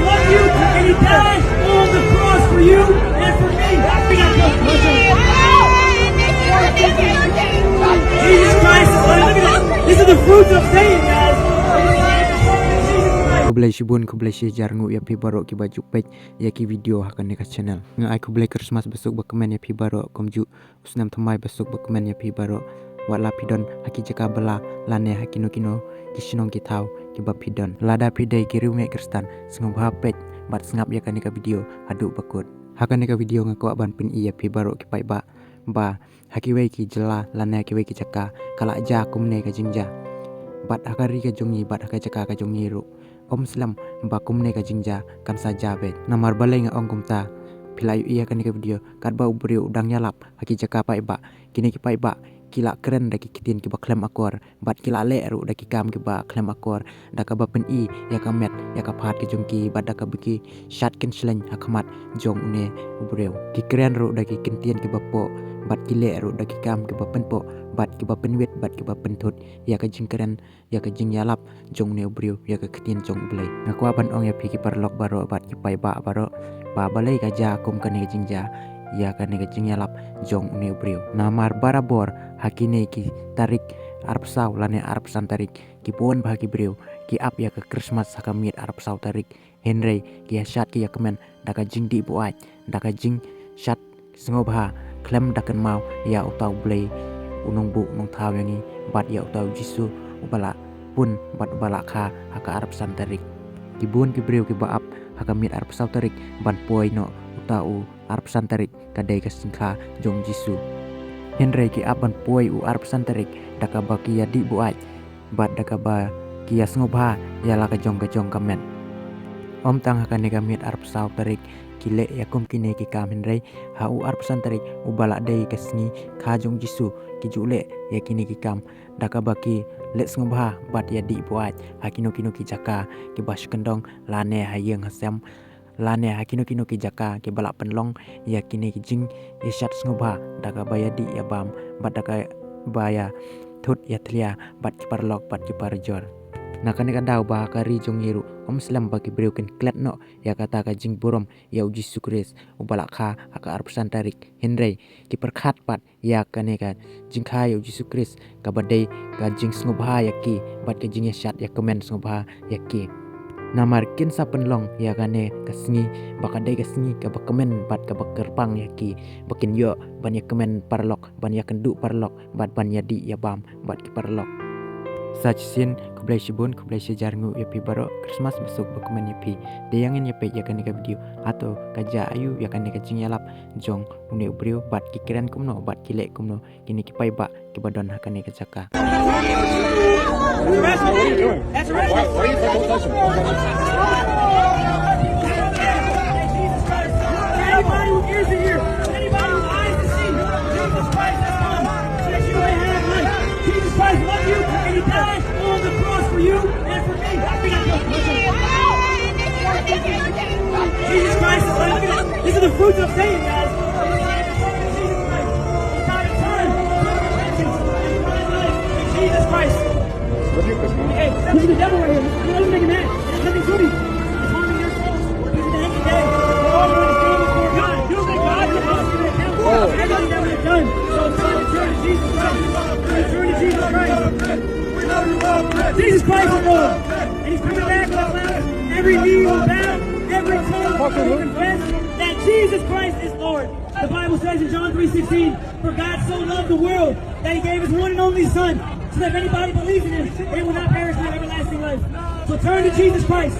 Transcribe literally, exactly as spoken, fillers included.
Love you, and he died on the cross for you and for me. Jesus Christ, look at that. These are the fruits of Satan, guys. Khublei shibun, khublei shihajar nguh ïa phi baroh kiba ju peit ïa ki video ha kane ka channel. Nga ai khublei Christmas basuk bakmen ïa phi baroh kumjuh u snem thymmai basuk bakmen ïa phi baroh. Wat la phi don ha ki jaka bylla lane ha kino kino ki shnong ki thaw kiba phi don. Lada phi dei ki riewngeit Khristan, sngewbha peit bad sngap ïa kane ka video haduh ba kut. Ha kane ka video nga kwah ban pyni ïa phi baroh ki paidbah ba ha kiwei ki jylla lane ha kiwei ki jaka ka la jia kumne ka jingjia. Bad ha ka ri ka jong ngi bad ha ka jaka ka jong ngi ruh, ym slem ba kumne ka jingjia kan sa jia beit. Namar balei nga ong kumta? Phi la ïohi ha kane ka video katba u briew u dang ïalap ha ki jaka paidbah, kine ki paidbah ki la kren da ki ktien kiba khlem akor bad ki la leh ruh da ki kam kiba khlem akor, da kaba pyni ïa ka met ïa ka phad ka jong ki bad da kaba ki shat kynshleng ha khmat jong une u briew. Ki kren ruh da ki ktien kiba poh bad ki leh ruh da ki kam kiba pynpoh bad kiba pynwit bad kiba pynthut ïa ka jingkren, ïa ka jingïalap jong une u briew, ïa ka ktien jong U Blei. Nga kwah ban ong ïa phi ki paralok baroh bad ki paidbah baroh ba balei ka jia kum kane ka jingjia ïa kane ka jingïalap jong une u briew. Namar barabor ha kine ki tarik arphew saw lane arphew san tarik, ki bun bha ki briew ki ap ïa ka Christmas ha ka miet arphew saw tarik. Hynrei ki ïa shad ki ïa kmen da ka jingdih buaid, da ka jingshat sngewbha khlem da kynmaw ïa uta U Blei, u nongbuh nongthaw ïa ngi, bad ïa uta U Jisu uba la pun bad uba la kha ha ka arphew san tarik. Ki bun ki briew kiba ap ha ka miet arphew saw tarik ban poi noh uta u arphew san tarik ka dei ka sngewbha jong U Jisu. Hynrei ki ap ban poi u arphew san tarik da kaba ki ïa dih buaid bad da kaba ki ïa sngewbha ïa la ka jong ka jong ka met. Ym tang ha kane ka miet arphew saw tarik ki leh ïa kum kine ki kam, hynrei ha u arphew san tarik uba la dei ka sngi kha jong U Jisu, ki ju leh ïa kine ki kam da kaba ki leh sngewbha bad ïa dih buaid ha kino kino ki jaka kiba shu kyndong lane ha ïing ha sem lane ha kino kino ki jaka kiba la pynlong ïa kine ki jingïashad sngewbha da kaba ïa dih ïa bam bad da kaba ïa thut ïa thlia bad ki paralok bad ki parajor. Na kane ka daw ba ha ka ri jong ngi ruh ym slem ba ki briew kin klet noh ïa kata ka jingburom ïa U Jisu Khrist uba la kha ha ka arphew san tarik, hynrei ki pyrkhat pat ïa kane ka jingkha ïa U Jisu Khrist kaba dei ka jingsngewbha ïa ki bad ka jingïashad ïa kmen sngewbha ïa ki. Namar kin sa pynlong ïa kane ka sngi ba ka dei ka sngi kaba kmen bad kaba kyrpang ïa ki, ba kin ïoh ban ïa kmen paralok, ban ïa kynduh paralok bad ban ïa dih ïa bam bad ki paralok. Sa shisien khublei shibun, khublei shihajar nguh ïa phi baroh, Christmas basuk bakmen ïa phi. Te ïa ngin ïa peit ïa kane ka video, hato ka jia aïu ïa kane ka jingïalap jong une u briew bad ki kren kumno bad ki leh kumno kine ki paidbah kiba don ha kane ka jaka. That's arrest. That's arrest. Why, why are you touching? Anybody who ears to hear, anybody who eyes to see, Jesus Christ has come so that you may have life. Jesus Christ loved you and he died on the cross for you and for me. Jesus Christ, look at this. These are the fruits of Satan, guys. It's not a time for repentance. It's not a time for Jesus Christ. Hey, this is the devil right here. This is, this is making mad. It has nothing to do with you. It's harming your soul. This is the end of the day. We're all going to stand before God. You think God can help you right now? Everything that we've done. So it's time to turn to Jesus Christ. Turn to Jesus Christ. Jesus Christ is Lord. And he's coming back with us. Every knee will bow, every tongue will confess that Jesus Christ is Lord. The Bible says in John three sixteen, "For God so loved the world that he gave his one and only Son, so that if anybody believes in him, they will not perish but have everlasting life." So turn to Jesus Christ.